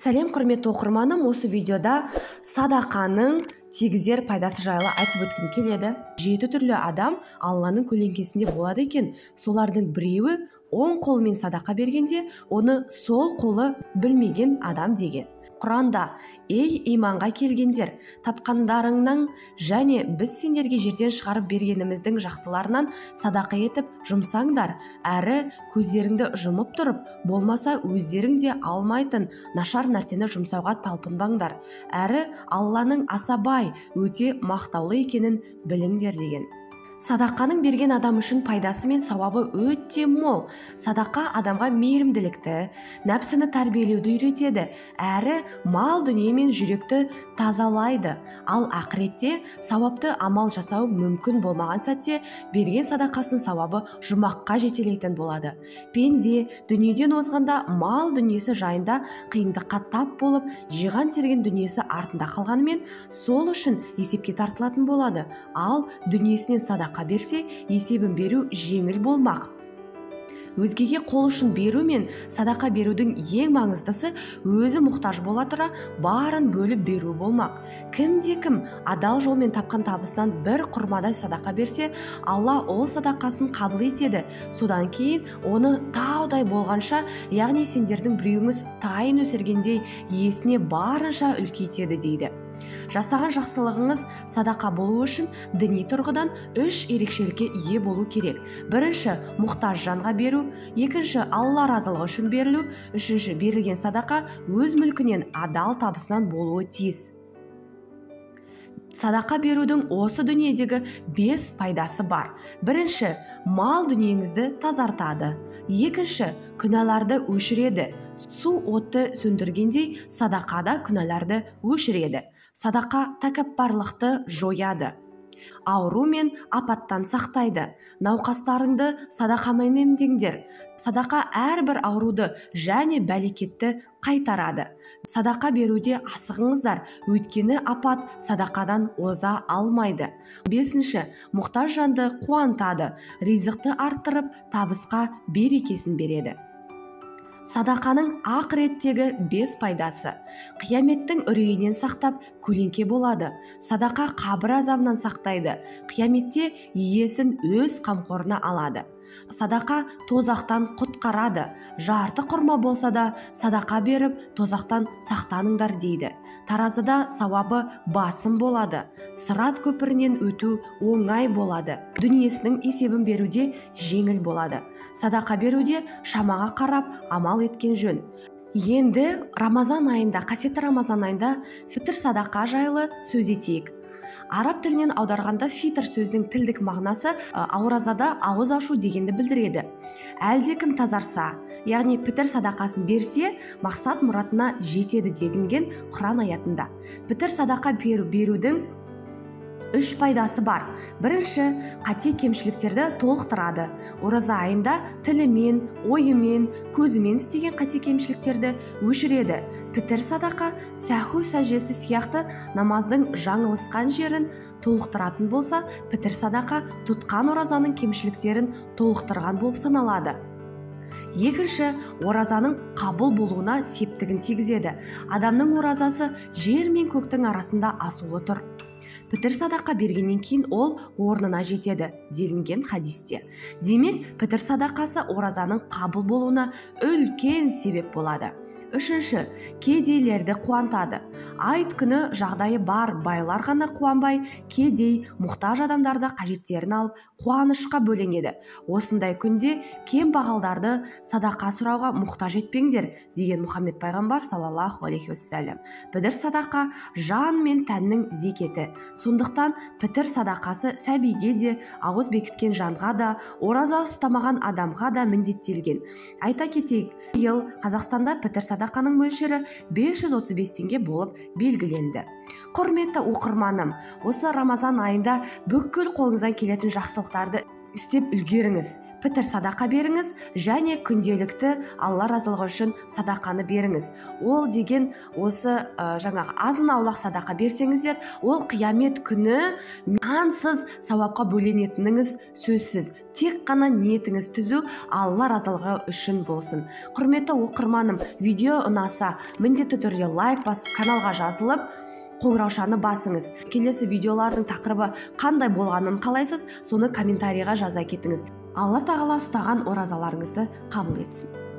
Сәлем, құрметті оқырманым, осы видеода садақаның тигізер пайдасы жайлы айтып өткім келеді. 7 түрлі адам Алланың көлеңкесінде болады екен. Солардың біреуі оң қолымен садақа бергенде, оны сол қолы білмеген адам деген. Құранда: «Ей, иманға келгендер, тапқандарыңнан және біз сендерге жерден шығарып бергеніміздің жақсыларынан садақа етіп жұмсаңдар, әрі көздеріңді жұмып тұрып, болмаса өздерің де алмайтын нашар нәрсені жұмсауға талпынбаңдар, әрі Алланың аса бай, өте мақтаулы екенін біліңдер» деген. Садақаның берген адам үшін пайдасы мен сауабы өте мол. Садақа адамға мейірімділікті, нәпсіні тәрбиелеуді үйретеді, әрі мал дүние мен жүректі тазалайды. Ал ақыретте сауапты амал жасау мүмкін болмаған сәтте берген садақасының сауабы жұмаққа жетелейтін болады. Пенде дүниеден озғанда мал дүниесі жайында қиындыққа тап болып, жиған терген дүниесі артында қалғанымен, сол үшін есепке тартылатын болады. Ал дүниесінен садақа берсе, есебін беру жеңіл болмақ. Өзгеге қол ұшын беру мен садақа берудің ең маңыздысы өзі мұқтаж бола тұра барын бөліп беру болмақ. Кімде кім адал жолмен тапқан табысынан бір құрмадай садақа берсе, Алла ол садақасын қабыл етеді. Содан кейін оны таудай болғанша, яғни сендердің біреуіңіз тайын өсіргендей иесіне барынша үлкейтеді дейді. Жасаған жақсылығыңыз садақа болу үшін діни тұрғыдан 3 ерекшелікке ие болу керек. Бірінші, мұқтаж жанға беру, екінші, Алла разылығы үшін берілу, үшінші, берілген садақа өз мүлкінен, адал табысынан болуы тиіс. Садақа берудің осы дүниедегі 5 пайдасы бар. Бірінші, мал дүниеңізді тазартады. Екінші, күнәларды өшіреді. Су отты сөндіргендей, садақа да күнәларды өшіреді. Садақа тәкаппарлықты жояды. Ауру мен апаттан сақтайды. Науқастарыңды садақамен емдеңдер. Садақа әрбір ауруды және бәлекетті қайтарады. Садақа беруде асығыңыздар, өйткені апат садақадан оза алмайды. Бесінші, мұқтаж жанды қуантады, ризықты арттырып, табысқа берекесін береді. Садақаның ақыреттегі 5 пайдасы. Қияметтің үрейінен сақтап, көлеңке болады. Садақа қабір азабынан сақтайды. Қияметте иесін өз қамқорына алады. Садақа тозақтан құтқарады. Жарты құрма болса да садақа беріп, тозақтан сақтаныңдар дейді. Таразыда сауабы басым болады. Сырат көпірінен өту оңай болады. Дүниесінің есебін беруде жеңіл болады. Садақа беруде шамаға қарап амал еткен жөн. Енді Рамазан айында, қасиетті Рамазан айында фитр садақа жайлы сөз етейік. Араб тілінен аударғанда фитр сөзінің тілдік мағынасы оразада ауыз ашу дегенді білдіреді. Әлде кім тазарса, яғни пітір садақасын берсе, мақсат мұратына жетеді делінген Құран аятында. Пітір садақа берудің 3 пайдасы бар. Бірінші, қате кемшіліктерді толықтырады. Ораза айында тілімен, ойымен, көзімен істеген қате кемшіліктерді өшіреді. Пітір садақа сәху сәждесі сияқты намаздың жаңылысқан жерін толықтыратын болса, пітір садақа тұтқан оразаның кемшіліктерін толықтырған болып саналады. Екінші, оразаның қабыл болуына септігін тигізеді. Адамның оразасы жер мен көктің арасында асулы тұр. Пітір садақа бергеннен кейін ол орнына жетеді, делінген хадисте. Демек, пітір садақасы оразаның қабыл болуына үлкен себеп болады. Үшінші, кедейлерді қуантады. Айт күні жағдайы бар байлар ғана қуанбай, кедей, мұқтаж адамдар да қажеттерін алып, қуанышқа бөленеді. Осындай күнде кембағалдарды садақа сұрауға мұқтаж етпеңдер, деген Мұхаммед пайғамбар саллаллаху алейхи уассалам. Пітір садақа жан мен тәннің зекеті. Сондықтан пітір садақасы сәбиге де, ауыз бекіткен жанға да, ораза ұстамаған адамға да міндеттелген. Айта кетейік, биыл Қазақстанда пітір садақаның мөлшері 535 теңге болып белгіленді. Құрметті оқырманым, осы Рамазан айында бүкіл қолыңыздан келетін жақсылықтарды істеп үлгеріңіз. Пітір садақа беріңіз және күнделікті Алла разылығы үшін садақаны беріңіз. Ол деген осы жаңағы азын аулақ садақа берсеңіздер, ол қиямет күні ансыз сауапқа бөленетініңіз сөзсіз. Тек қана ниетіңіз түзу, Алла разылығы үшін болсын. Құрметті оқырманым, видео ұнаса, міндетті түрде лайк басып, каналға жазылып, қоңыраушаны басыңыз. Келесі видеолардың тақырыбы қандай болғанын қалайсыз, соны комментарийға жаза кетіңіз. Алла тағала ұстаған оразаларыңызды қабыл етсін.